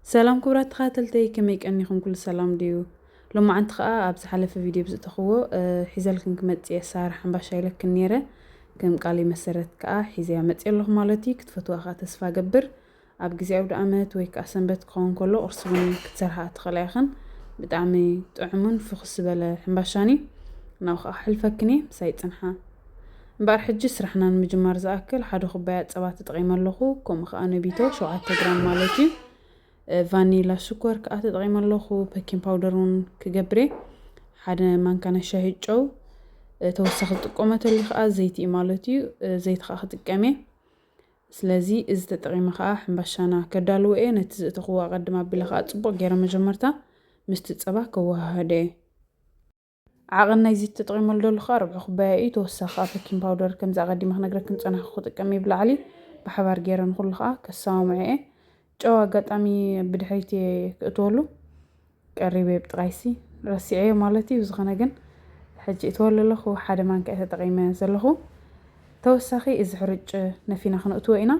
ሰላም ክቡራት ተኸታተልተይ፣ ከመይ ቀኒኹም? ኩሉ ሰላም ድዩ? ሎማዓንቲ ከኣ ኣብ ዝሓለፈ ቪድዮ ብዝእተኽዎ፣ እ፣ ሒዘልክን ክመጽእ እየ ኣሰራርሓ ሕምባሻ ኢለክን ነይረ። ከም ቃለይ መሰረት ከኣ ሒዘያ መጽየ ኣለኹ ማለት እዩ። ክትፈትዋ ከኣ ተስፋ እገብር። ኣብ ግዜ ኣውደ ኣመት ወይ ከኣ ሰንበት ክኸውን ከሎ ቁርሲ እውን ክትሰርሓ ትኽእላ ኢኽን። ብጣዕሚ ጥዑምን ፍኹስ ዝበለ ሕምባሻን እዩ። ናብኡ ከኣ ከሕልፈክን እየ፣ ምሳይ ጽንሓ። እምበኣር ሕጂ ስራሕና ንምጅማር ዝኣክል ሓደ ኩባያ ጸባ ተጠቒመ ኣለኹ፣ ከምኡ ከኣ ነቢቶ ሸውዓተ ግራም ማለት እዩ። እ፣ ቫኒላ ሽኮር ከኣ ተጠቒመ ኣለኹ። ቤኪንግ ፓውደር እውን ክገብር እየ። ሓደ ማንካ ናይ ሻሂ ጨው፣ እ፣ ተወሳኺ ዝጥቀመተሉ ከኣ ዘይቲ እዩ ማለት እዩ። እ፣ ዘይቲ ከኣ ክጥቀም እየ። ስለዚ እዚ ተጠቒመ ከኣ ሕምባሻና ከዳልዎ እየ። ነቲ ዝእተኽዎ ኣቐድም ኣቢለ ከኣ ጽቡቕ ገይረ መጀመርታ ምስቲ ጸባ ከወሃህዶ እየ። ዓቐን ናይዚ ተጠቒመሉ ዘለኹ ከኣ ርብዒ ኩባያ እዩ። ተወሳኺ ከኣ ቤኪንግ ፓውደር ከምዚ ኣቐዲመ ክነግረክን ዝጸናሕኩ ክጥቀም እየ ብላዕሊ። ብሓባር ገይረ ንኹሉ ከኣ ከሰማምዖ እየ። ጨው ኣጋጣሚ ብድሕሪት እየ ክእትወሉ ቀሪበ እየ ብጥቓይሲ ረሲዐዮ ማለት እዩ። ብዝኾነ ግን ሕጂ እትወሉ ኣለኹ። ሓደ ማንካ እየ ተጠቒመ ዘለኹ። ተወሳኺ እዚ ሕሩጭ ነፊና ክነእትዎ ኢና።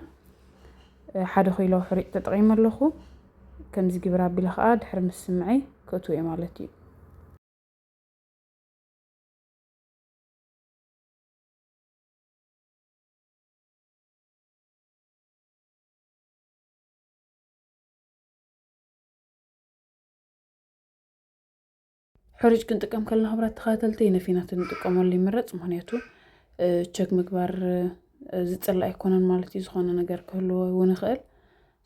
ሓደ ኪሎ ሕሩጭ ተጠቒመ ኣለኹ። ከምዚ ግብር ኣቢለ ከኣ ድሕሪ ምስምዐይ ክእትዎ እየ ማለት እዩ። ሕሩጭ ክንጥቀም ከለና ክቡራት ተኸታተልቲ ነፊና እንጥቀመሉ ይምረጽ። ምኽንያቱ፣ እ፣ ቸክ ምግባር፣ እ፣ ዝጽላእ ኣይኮነን ማለት እዩ። ዝኾነ ነገር ክህልዎ እውን ይኽእል።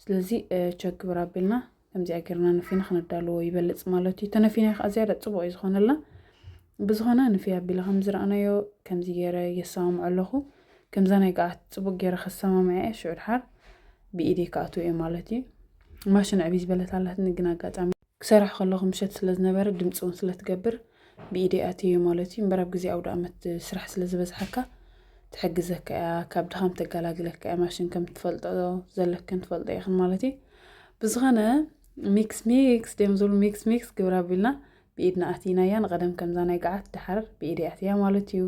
ስለዚ፣ እ፣ ቸክ ግብር ኣቢልና ከምዚኣ ጌርና ነፊና ክነዳልዎ ይበልጽ ማለት እዩ። ተነፊና ከኣ ዝያዳ ጽቡቕ እዩ ዝኾነልና። ብዝኾነ ንፍይ ኣቢለ ከም ዝረኣናዮ ከምዚ ገይረ የሰማምዖ ኣለኹ። ከምዛ ናይ ገዓት ጽቡቕ ገይረ ከሰማምዐ እየ፣ ሽዑ ድሓር ብኢደይ ክኣትዎ እየ ማለት እዩ። ማሽን ዕብይ ዝበለት ኣላትኒ፣ ግን ኣጋጣሚ ክሰርሕ ከለኹ ምሸት ስለ ዝነበረ ድምጺ እውን ስለ ትገብር ብኢደይ ኣትየዮ ማለት እዩ። እምበር ኣብ ግዜ ኣውደ ኣመት ስራሕ ስለ ዝበዝሓካ ትሕግዘካ እያ፣ ካብ ድኻም ተገላግለካ እያ። ማሽን ከም ትፈልጦ ዘለክን ትፈልጦ ኢኽን ማለት እዩ። ብዝኾነ ሚክስ ሚክስ ድዮም ዝብሉ፣ ሚክስ ሚክስ ግብር ኣቢልና ብኢድና ኣቲናያ። ንቐደም ከምዛ ናይ ገዓት ድሓር ብኢደይ ኣትያ ማለት እዩ።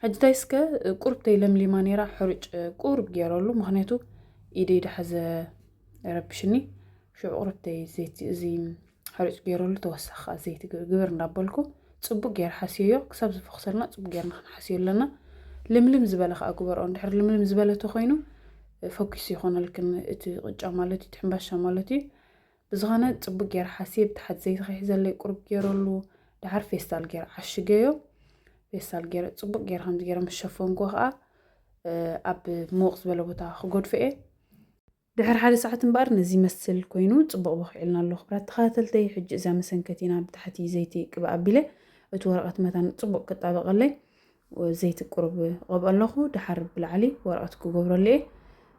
ሕጂ እንታይ እስከ ቁሩብተይ ለምሊማ ነይራ፣ ሕሩጭ ቁሩብ ገይረሉ፣ ምኽንያቱ ኢደይ ድሓዘ ረብሽኒ። ሽዑ ቁሩብተይ ዘይቲ እዚ ሕሩጭ ገይረሉ፣ ተወሳኺ ከኣ ዘይቲ ግ-፣ ግብር እንዳበልኩ ጽቡቅ ገይረ ሓስየዮ። ክሳብ ዝፈኹሰልና ጽቡቅ ገይርና ክንሓስዮ ኣለና። ልምልም ዝበለ ከኣ ግበርኦ። እንድሕር ልምልም ዝበለ ተኾይኑ፣ ፈኪሱ ይኾነልክን እቲ ቅጫ ማለት እዩ፣ እቲ ሕምባሻ ማለት እዩ። ብዝኾነ ጽቡቅ ገይረ ሓስየ፣ ብታሕቲ ዘይቲ ከይሕዘለይ ቁሩብ ገይረሉ፣ ድሓር ፌስታል ገይረ ዓሽገዮ። ፌስታል ገይረ ጽቡቅ ገይረ ከምዚ ገይረ ምስ ሸፈንኩዎ ከኣ፣ እ፣ ኣብ ምውቕ ዝበለ ቦታ ክገድፎ እየ። ድሕሪ ሓደ ሰዓት እምበኣር ነዚ ይመስል ኮይኑ ጽቡቕ ቦኺዑልና ኣሎ። ክቡራት ተኸታተልተይ፣ ሕጂ እዛ መሰንከቲና ብታሕቲ ዘይቲ ቅብእ ኣቢለ፣ እቲ ወረቐት መታን ጽቡቕ ክጣበቐለይ ዘይቲ ቁሩብ እቐብኦ ኣለኹ። ድሓር ብላዕሊ ወረቐት ክገብረሉ እየ።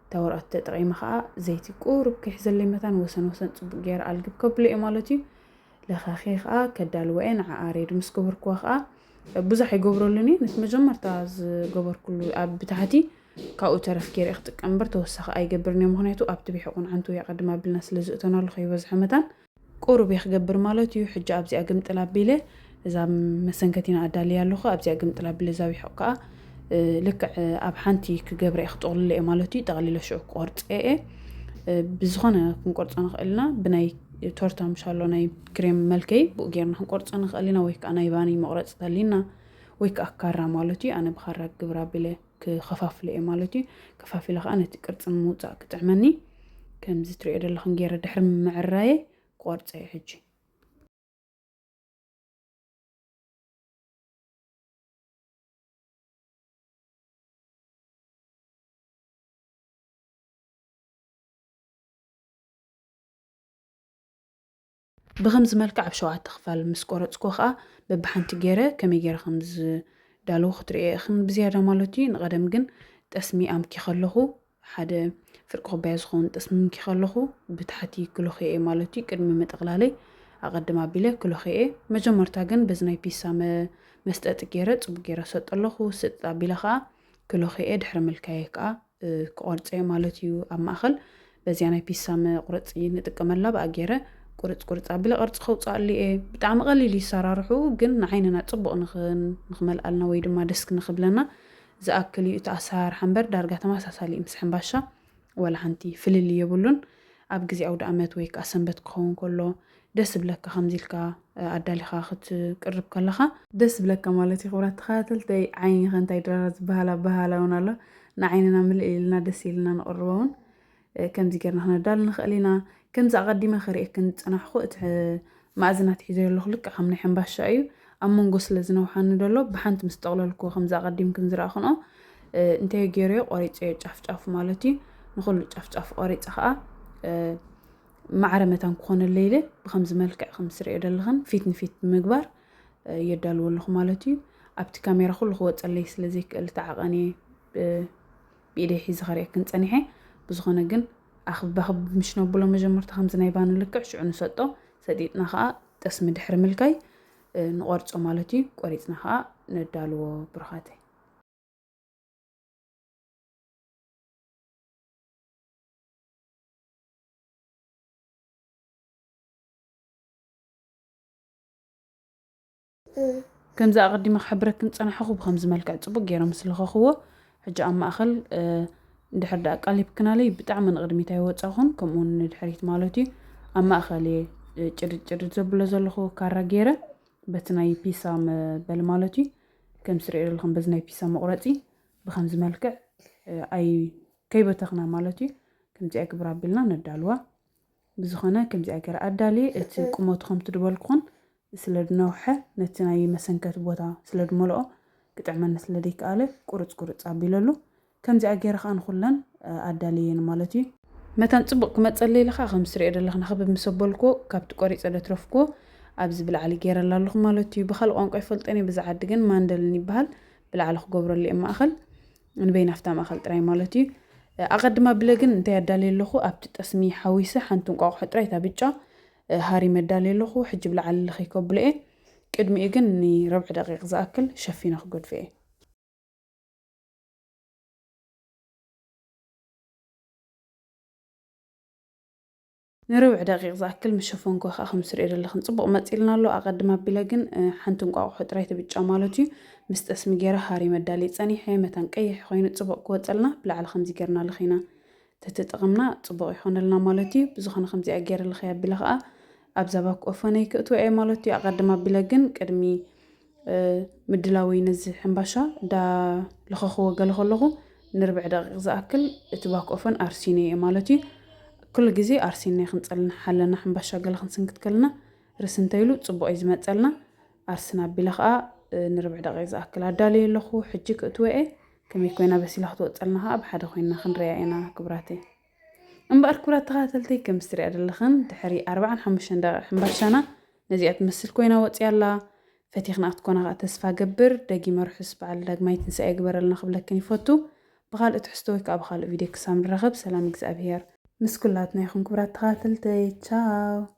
እታ ወረቐት ተጠቒመ ኸኣ ዘይቲ ቁሩብ ክሕዘለይ መታን ወሰን ወሰን ጽቡቕ ገይረ ኣልግብ ከብሎ እየ ማለት እዩ። ለኻኺ ኸኣ ከዳልዎ እየ። ንዓኣ ሬዲ ምስ ገበርክዋ ኸኣ ብዙሕ ኣይገብረሉን እየ። ነቲ መጀመርታ ዝገበርኩሉ ኣብ ብታሕቲ ካብኡ ተረፍ ገይረ እየ ክጥቀም እምበር ተወሳኺ ኣይገብርን እየ። ምኽንያቱ ኣብቲ ቢሒ ቁንዓንቱ የቐድም ኣቢልና ስለ ዝእተናሉ ከይበዝሖ መታን ቁሩብ እየ ክገብር ማለት እዩ። ሕጂ ኣብዚኣ ግምጥል ኣቢለ እዛ መሰንከቲና ኣዳልየ ኣለኹ። ኣብዚኣ ግምጥል ኣቢለ እዛ ቢሒ ከኣ፣ እ፣ ልክዕ ኣብ ሓንቲ ክገብረ እየ ክጥቕልሎ እየ ማለት እዩ። ጠቕሊለ ሽዑ ክቆርጸ እየ። እ፣ ብዝኾነ ክንቆርጾ ንኽእል ኢና። ብናይ ቶርታ ምሻሎ ናይ ክሬም መልከይ ብኡ ጌርና ክንቆርጾ ንኽእል ኢና፣ ወይ ከኣ ናይ ባኒ መቑረጺ ተሊና፣ ወይ ከኣ ካራ ማለት እዩ። ኣነ ብኻራ ግብር ኣቢለ ክኸፋፍሎ እየ ማለት እዩ። ከፋፊለ ከኣ ነቲ ቅርጺ ንምውጻእ ክጥዕመኒ። ከምዚ ትሪኦ ዘለኹም ጌረ ድሕሪ ምዕራየ ክቆርጾ እየ ሕጂ። ብኸምዚ መልክዕ ኣብ ሸውዓተ ክፋል ምስ ቆረጽኩ ኸኣ በብሓንቲ ገይረ ከመይ ገይረ ከም ዝዳለዉ ክትርእዮ ኢኽን ብዝያዳ ማለት እዩ። ንቐደም ግን ጠስሚ ኣምኪኸ ኣለኹ። ሓደ ፍርቂ ኩባያ ዝኸውን ጠስሚ ኣምኪኸ ኣለኹ። ብታሕቲ ክሎኸ እየ ማለት እዩ። ቅድሚ ምጥቕላለይ ኣቐድም ኣቢለ ክሎኸ እየ። መጀመርታ ግን በዚ ናይ ፒሳ መ-፣ መስጠጢ ገይረ ጽቡቕ ገይረ ሰጦ ኣለኹ። ስጥ ኣቢለ ኸኣ ክሎኸ እየ። ድሕሪ ምልካየ ከኣ እ፣ ክቆርጸ እየ ማለት እዩ። ኣብ ማእከል በዚኣ ናይ ፒሳ መቁረጺ ንጥቀመላ፣ ብኣ ገይረ ቁርጽ ቁርጽ ኣቢለ ቅርጺ ከውጽኣሉ እየ። ብጣዕሚ ቀሊል እዩ ኣሰራርሑ፣ ግን ንዓይንና ጽቡቕ ንኽን-፣ ንኽመልኣልና ወይ ድማ ደስ ንኽብለና ዝኣክል እዩ እቲ ኣሰራርሓ እምበር፣ ዳርጋ ተመሳሳሊ እዩ ምስ ሕምባሻ፣ ወላ ሓንቲ ፍልልይ የብሉን። ኣብ ግዜ ኣውደ ኣመት ወይ ከዓ ሰንበት ክኸውን ከሎ ደስ ዝብለካ ከምዚ ኢልካ ኣዳሊኻ ክትቅርብ ከለኻ ደስ ዝብለካ ማለት እዩ። ክብራት ተኸታተልተይ ዓይኒ ከ እንታይ ድራራ ዝበሃል ኣበሃህላ እውን ኣሎ። ንዓይንና ምልእ ኢልና ደስ ኢልና ንቕርቦ እውን ከምዚ ጌርና ክነዳሉ ንኽእል ኢና። ከምዚ ኣቐዲመ ከርእየክን ዝጸናሕኩ እቲ መኣዝናት ሒዘዮ ኣለኹ ልክዕ ከም ናይ ሕምባሻ እዩ። ኣብ መንጎ ስለ ዝነውሓኒ ደሎ ብሓንቲ ምስ ጠቕለልኩ ከምዚ ኣቐዲምክን ዝረኣኽንኦ እንታይ ገይረዮ ቆሪፀዮ ጫፍ ጫፍ ማለት እዩ። ንኹሉ ጫፍ ጫፍ ቆሪፀ ከዓ ማዕረ መታን ክኾነለይ ኢለ ብከምዚ መልክዕ ከም ስሪኦ ደለኽን ፊት ንፊት ብምግባር የዳልዎ ኣለኹ ማለት እዩ። ኣብቲ ካሜራ ኩሉ ክወፀለይ ስለ ዘይክእል ተዓቐንየ ብኢደይ ሒዘ ከርእየክን ፀኒሐ። ብዝኾነ ግን ኣኽቢ ባኽቢ ምሽ ነብሎ መጀመርታ ከምዚ ናይ ባኒ ልክዕ ሽዑ ንሰጦ። ሰጢጥና ከዓ ጠስሚ ድሕሪ ምልካይ ንቆርጾ ማለት እዩ። ቆሪፅና ከዓ ነዳልዎ ብሩኻተይ። ከምዚ ኣቐዲመ ክሕብረክን ዝጸናሕኹ ብኸምዚ መልክዕ ጽቡቕ ገይረ ምስ ለኸኽዎ፣ ሕጂ ኣብ ማእኸል እንድሕር ደኣ ኣቃሊብክናለይ ብጣዕሚ ንቕድሚት ኣይወጻኹን፣ ከምኡ እውን ንድሕሪት ማለት እዩ። ኣብ ማእኸል እየ ጭርጭርጭ ዘብሎ ዘለኹ ካራ ገይረ በቲ ናይ ፒሳ መበሊ ማለት እዩ። ከም ስሪኦ ዘለኹም በዚ ናይ ፒሳ መቑረፂ ብኸምዚ መልክዕ ኣይ ከይበተኽና ማለት እዩ። ከምዚኣ ግብር ኣቢልና ነዳልዋ። ብዝኾነ ከምዚኣ ገይረ ኣዳልየ እቲ ቁመቱ ከምቲ ድበልኩኹን ስለ ድነውሐ ነቲ ናይ መሰንከቲ ቦታ ስለ ድመልኦ ክጥዕመኒ ስለ ደይከኣለ ቁርፅ ቁርፅ ኣቢለሉ። ከምዚኣ ገይረ ከዓ ንኩለን ኣዳልየን ማለት እዩ። መታን ፅቡቅ ክመፀለይ ኢለ ከዓ ከም ስሪኦ ደለኽና ክብብ ምስ ኣበልኩዎ ካብቲ ቆሪፀ ደትረፍኩዎ ኣብዚ ብላዕሊ ገይረላ ኣለኹ ማለት እዩ። ብካልእ ቋንቋ ይፈልጠን እየ፣ ብዛ ዓዲ ግን ማንደልን ይበሃል። ብላዕሊ ክገብረሉ እየ ማእኸል ንበይና ኣብታ ማእኸል ጥራይ ማለት እዩ። ኣቐድማ ብለ ግን እንታይ ኣዳልየ ኣለኹ ኣብቲ ጠስሚ ሓዊሰ ሓንቲ እንቋቑሖ ጥራይ እታ ብጫ ሃሪ መዳልየ ኣለኹ። ሕጂ ብላዕሊ ልኸይ ከብሎ እየ። ቅድሚኡ ግን ንረብዒ ደቂቕ ዝኣክል ሸፊነ ክገድፎ እየ። ንርብዕ ደቂቕ ዝኣክል ምስ ሸፈንኮ ከዓ ከም ስሪኦ ዘለኽን ጽቡቕ መጺልና ኣሎ። ኣቐድም ኣቢለ ግን ሓንቲ እንቋቑሖ ጥራይ ትብጫ ማለት እዩ ምስ ጠስሚ ገይረ ሃሪ መዳሊ ጸኒሐ። መታን ቀይሕ ኮይኑ ጽቡቕ ክወጸልና ብላዕሊ ከምዚ ገርና ልኺና ተተጠቐምና ጽቡቕ ይኾነልና ማለት እዩ። ብዝኾነ ከምዚኣ ገይረ ልኸይ ኣቢለ ከዓ ኣብዛ ባኮ ኦፈነይ ክእትዎ እየ ማለት እዩ። ኣቐድም ኣቢለ ግን ቅድሚ ምድላወይ ነዚ ሕምባሻ ዳለኸኽዎ ገለ ከለኹ ንርብዕ ደቂቕ ዝኣክል እቲ ባኮ ኦፈን ኣርሲነ እየ ማለት እዩ። ኩሉ ግዜ ኣርሲና ክንጸልና ሓለና ሕምባሻ ገለ ክንስንክት ከለና ርስ እንተይሉ ጽቡቕ እዩ ዝመጸልና። ኣርስን ኣቢለ ኸኣ ንርብዕ ደቂቕ ዝኣክል ኣዳልየ ኣለኹ። ሕጂ ክእትወ እየ። ከመይ ኮይና በሲላ ክትወጸልና ኸኣ ብሓደ ኮይና ክንሪኣ ኢና ክቡራተይ። እምበኣር ክቡራት ተኸታተልተይ ከም እትሪኣ ዘለኽን ድሕሪ ኣርባዓን ሓሙሽተን ደቂቕ ሕምባሻና ነዚኣ ትመስል ኮይና ወጺኣ ኣላ። ፈቲኽና ክትኮና ከኣ ተስፋ ገብር። ደጊመ ርሑስ በዓል ዳግማይ ትንሳኤ ይግበረልና ክብለክን ይፈቱ። ብኻልእ ትሕዝቶ ወይ ከኣ ብኻልእ ቪድዮ ክሳብ ንራኸብ ሰላም እግዚኣብሄር ምስ ኩላትና ይኹን ክቡራት ተኸታተልተይ። ቻው።